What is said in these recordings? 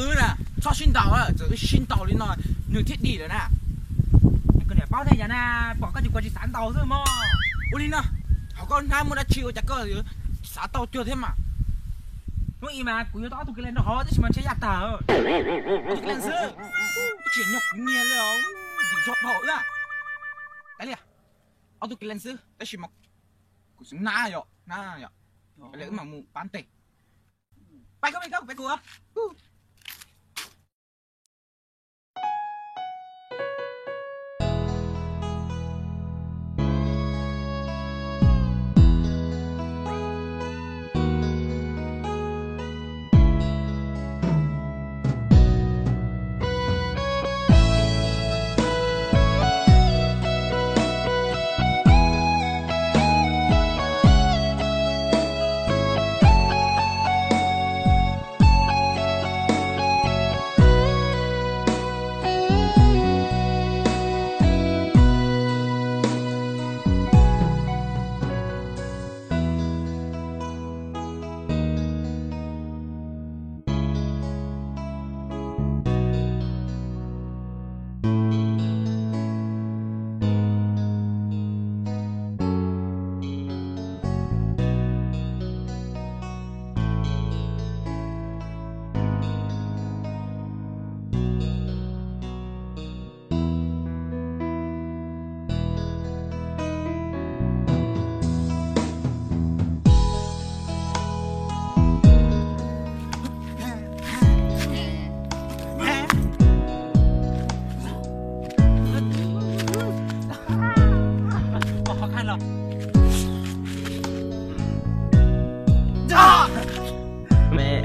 Wb na, txhob sib ntaus, txawm wb sib ntaus li no, nws thiaj dim lawm na. Koj niam paub tias yog na, pom koj ces kuv tsis xav ntaus xwb mog. Ua li no, hauv koj hnab muaj dab tsi ua cas koj xav tau cuag thiab mas? Hnub ib mas kuv yuav tau ob tug kiv lees rau hauv tab sis mas ntshe yaj tag. Ob tug kiv lees xwb, tsis nyob kuv nyiag li os, dim zog dhau wb. Kav liam, ob tug kiv lees xwb tab sis mas kuv xav hnab yom, hnab yom, kav liam wb mam mus pab ntes. Pab koj, pab kuv.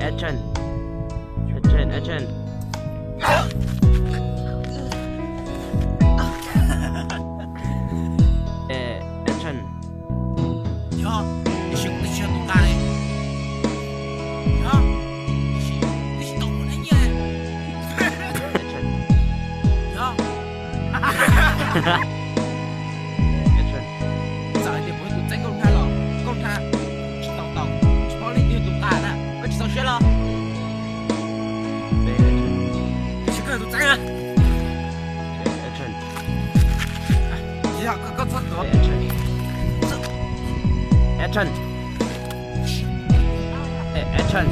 Action. Action, action. Action. Yog, tab sis kuv twb tsis yog tus nqa li. Yog, tab sis, tab sis tau kuv nab nyiaj. Yog. Txawm hais tias kuv yog tus txeeb nkauj hnab los nkauj hnab tsis tau tau, tsis paub leej twg yog tus nqa na, koj tsis txaus siab los? Tab sis koj yog tus txeeb na. Yog koj, koj txhob tuav. Action. Action.